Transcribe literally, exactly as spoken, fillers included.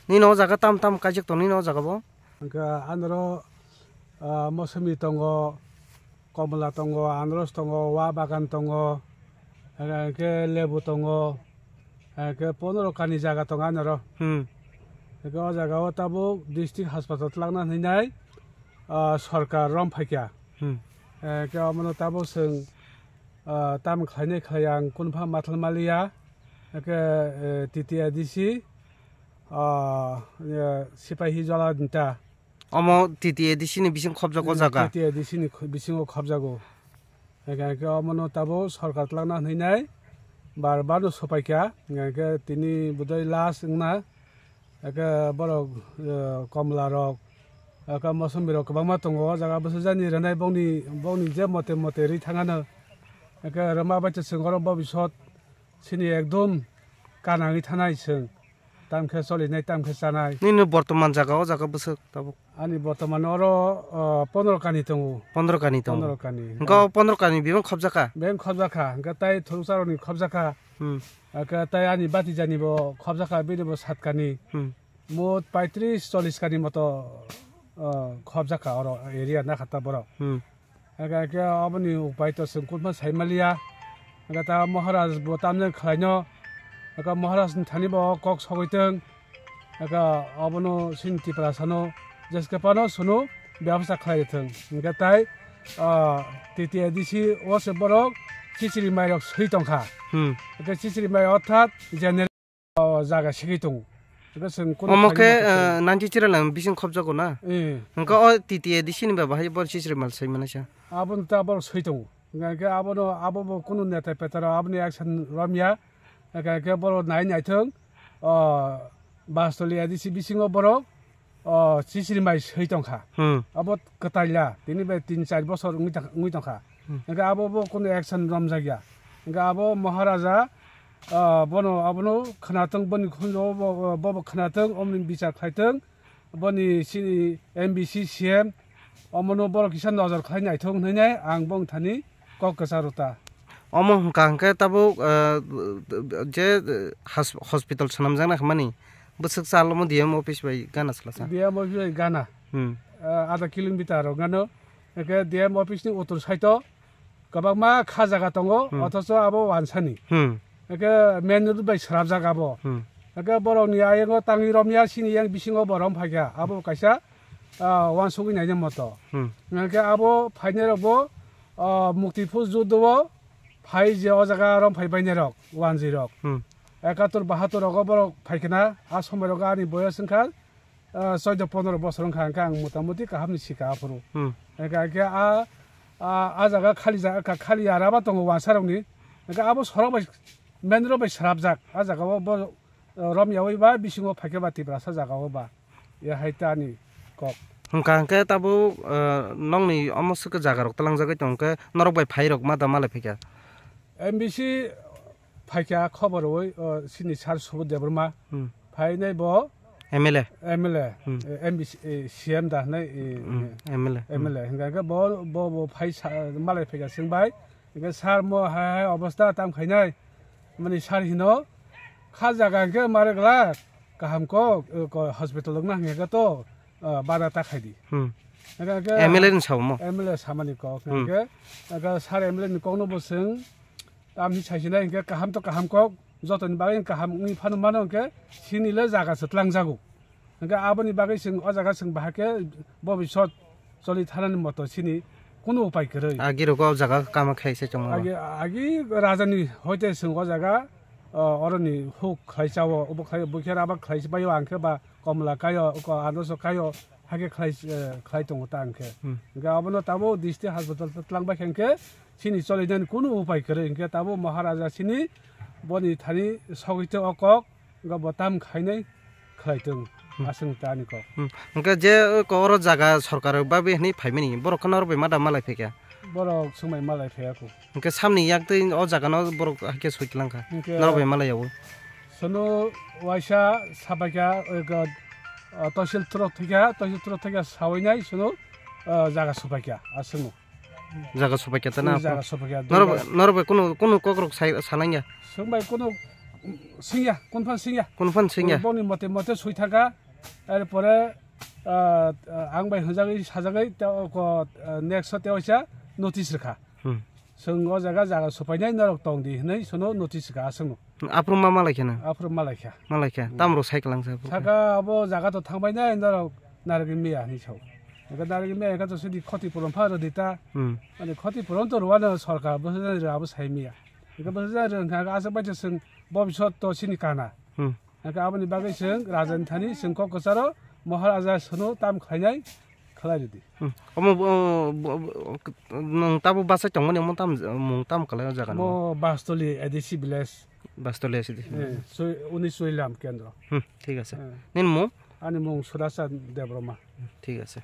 Nini o jaga tam tam kaijak tong nini o jaga bo? Hwnkhe anoro, ah, mosumi tongo, komla tongo, anros tongo, wa bagan tongo, hwnkhe lebu tongo, hwnkhe pondro kani jaga tongo anoro. Hmm. Hwnkhe o jaga o tabuk district hospital twlangna hinwi nai, ah, sorkar rom phaikha. Hmm. Hwnkhe omono tabuk chwng, ah, tam khlainai khlai ang kunupha mathal maliya. Hwnkhe, eh, T T A D C, ah, eh, Sipahi Jola Dinta. Omo T T A D C ni bising khobjak o jaga? T T A D C ni khu-, bisingo khobjago. Hwnkhe, hwnkhe omono tabuk sorkar twlangna hinwi nai bar bar no sopaikha. Hwnkhe tini budai last wngna. Hwnkhe borok, eh, komla rok, hwnkhe mosombi rok kwbangma tongo o jaga. Bwsajani rwnai bongni, bongni je mote mote rwi thangano. Hwnkhe rwma bai chwng oro bobisot chini ekdom kanangwi thanai chwng. Tamkhe cholinai, tamkhe chanai. Nini bortoman jaga o jaga bwswk tabuk? Ani bortoman oro, o, pondro kani tongo. Pondro kani tongo. Pondro kani. Hwnkhe o pondro kani bebak khobjakha? Bebak khobjakha. Hwnkhe tai thoroksa rokni khobjakha. Hmm. Hwnkhe tai ani batijani bo khobjakha, bini bo sat kani. Hmm. Mot paitris chollis kani moto, o, khobjakha oro area nakhata borok. Hmm. Hwnkhe, hwnkhe oboni upai to chwng kunma sai maliya. Hwnkhe ta Maharaj bo tamjani khlaino. Hwnkhe Maharaj ni thani bo kok sogwi tong. Hwnkhe obono chini Tiprasa no jeske phano chwngno byabostha khlai thwng. Hwnkhe tai, ah, T T A D C o se borok chichiri mai rok swi tongkha. Hmm. Hwnkhe chichiri mai orthat general o jaga sigwi tongo. Hwnkhe chwng kunu Omo khaini khe, motha eh, khe. Ninety chira lang bising khobjago na? Eh. Hwnkhe o T T A D C ni ba bahai bor chichiri mal sai manaisa. Aboni ta borok swi tongo. Hwnkhe abono, abo bo kunu neta petaro aboni action romya. Hwnkhe borok nai naithwng, o, Bastoli A D C bisingo borok o, chichiri mai swi tongkha. Hmm. Abo kwtaila, tini bai tin char bosor wngwi tang-, wngwi tongkha. Hmm. Hwnkhe abo bo kunu action romjakya. Hwnkhe abo Maharaja, o, bono, abono khwnathwng, boni khunjo bo, bo, bo khwnathwng, omoni bichar khlaithwng, boni chini M B C, C M, omono borok kisa nojor khlai naithwng hwnwi nai ang bong thani kok kwcharo ta. Omo hwnkha hwnkhe tabuk, eh, je, eh, has-, hospital swnamjaknai hwnmani bwswk chalomo D M office bai gana swlasa? D M office bai gana. Hmm. Eh, adha kilometer rok gano. Hwnkhe D M office ni uttor side o kwbangma kha jaga tongo, Hmm. othocho abo wansani. Hmm. Hwnkhe main road bai srapjak abo. Hmm. Hwnkhe borokni ayango tangwi romya, chini yang bisingo bo rom phaikha. Abo kaisa, ah, wansugwi naina moto. Hmm. Hwnkhe abo phainairokbo, ah, Mukti Phus Juddho o phai je o jaga rom phai bainairok, wanjwi rok. Hmm. Ekatur bahatur rogo borok phaikhna, a somoi rogo ani boyos wngkha, ah, choido pondro bosor wngkha, hwnkhe ang motamuti kahamni sika aphuru. Hmm. Hwnkhe, hwnkhe a, a, a jaga khali jaga, kha-, khali araba tongo wansarokni. Hwnkhe abo sorok bai, main road bai srapjak. A jaga o bo, ah, romyaui ba bisingo phaikhe ba Tiprasa jaga o ba. Ya hai ta ani kok. Hwnkha hwnkhe tabuk, ah, nokni omo swkhe jaga rok twlangjagwi tongkhe norok bai phai rok ma da malai phaikha? M B C phaikha khobor rwui, o, chini sir Subodh Debbarma. Hmm. Phainai bo M L A. M L A, Hmm. eh, M B C, eh, C M da hwnwi, eh, Hmm, eh, M L A. M L A. Hwnkha khe bo, bo, bo phai sa-, malai phaikha chwng bai. Hwnkhe sir mo hai, hai obostha tam khainai. Mani sir hino kha jaga hwnkhe mare glak kaham kok, eh, ko hospital wngna hwnkhe to, eh, bada ta khaidi. Hmm. Hwnkhe khe M L A ni sao mo? M L A samani kok Hmm. hwnkhe, hwnkhe sir M L A ni kokno bo chwng Tamni saisinai hwnkhe kaham to kaham kok, jotoni bagwi kaham wngwi phano mano hwnkhe chini le jaga se twlangjago. Hwnkhe aboni bagwi chwng o jaga chwng bahai khe bobisot choli thanani moto chini kunu upai kwrwi. Agi rogo o jaga kama khai se chwng. Agi, agi rajani hoite chwng o jaga, o, oroni huk khlai chao, obo khlai, bukhe raba khlai se baio ang khe ba komla kaio, oko anaso kaio, hakhe khlai, eh, khlai tongo ta ang khe. Hmm. Hwnkhe abono tabuk district hospital twlang bai khe hwnkhe chini cholinani kunu upai kwrwi, hwnkhe tabuk Maharaja chini boni thani sogwi tong o kok, hwnkhe bo tam khainai khlai tong, Hmm. aswk ta ani kok. Hmm. Hwnkhe je oko oro jaga sorkar babi hwnwi phaimani, borok khe norok bai ma da malai phaikha? Borok swngbai malai phaiya kho. Hwnkhe samni yak twi o jaga no borok hakhe soi twlang kha. Hwnkhe Norok bai malai yaui. Sono waisa sabaikha, ego, ah, tosil trok thikha, tosil trok thikha sawi nai sono, ah, jaga subaikha, aswkno. Jaga sopaikha ta na? Jaga sopaikha, norok bai, norok bai kunu, kunu kokrok sai, salangya? Chwng bai kunu singya, kunuphan singya. Kunuphan singya? Boni mote mote sui thangkha. Erpore, ah, ah, ang bai hwnjagwi sajagwi tei oko, ah, next o tei waisa notice rwkha. Hmm. Chwng o jaga, jaga sopainai norok tong di hwnwi sono notice rwkha aswkno. Aphuru ma malaikha na? Aphuru malaikha. Malaikha. Hmm. Tamrok sai kwlangsa aphuru khe? Saka abo jaga to thangbainai norok narigwi miya hinwi sao. Eka narigwi miya eka to sidi khoti puron pha rwdi ta. Hmm. Ani khoti puron to rwano sorkar bwsajani rw abo sai miya. Eka bwsajani rw wngkha asa bai to chwng bobisot to sini kana. Hmm. Hingke aboni bagwi chwng Rajan thani chwng kok kwcharo Maharaja sono tam khlainai khlai rwdi. Hmm. Omo bo, bo, bo, nwng tabuk bachai tongmani omo tam, mung tam kwlai o jaga ni? Mo Bastoli A D C village. Bastoli A D C village. Eh, Sui-, uni Suilam kendro. Hmm, thik ase. Eh. Nini mung? Ani mung Sudasa Debroma. Thik ase.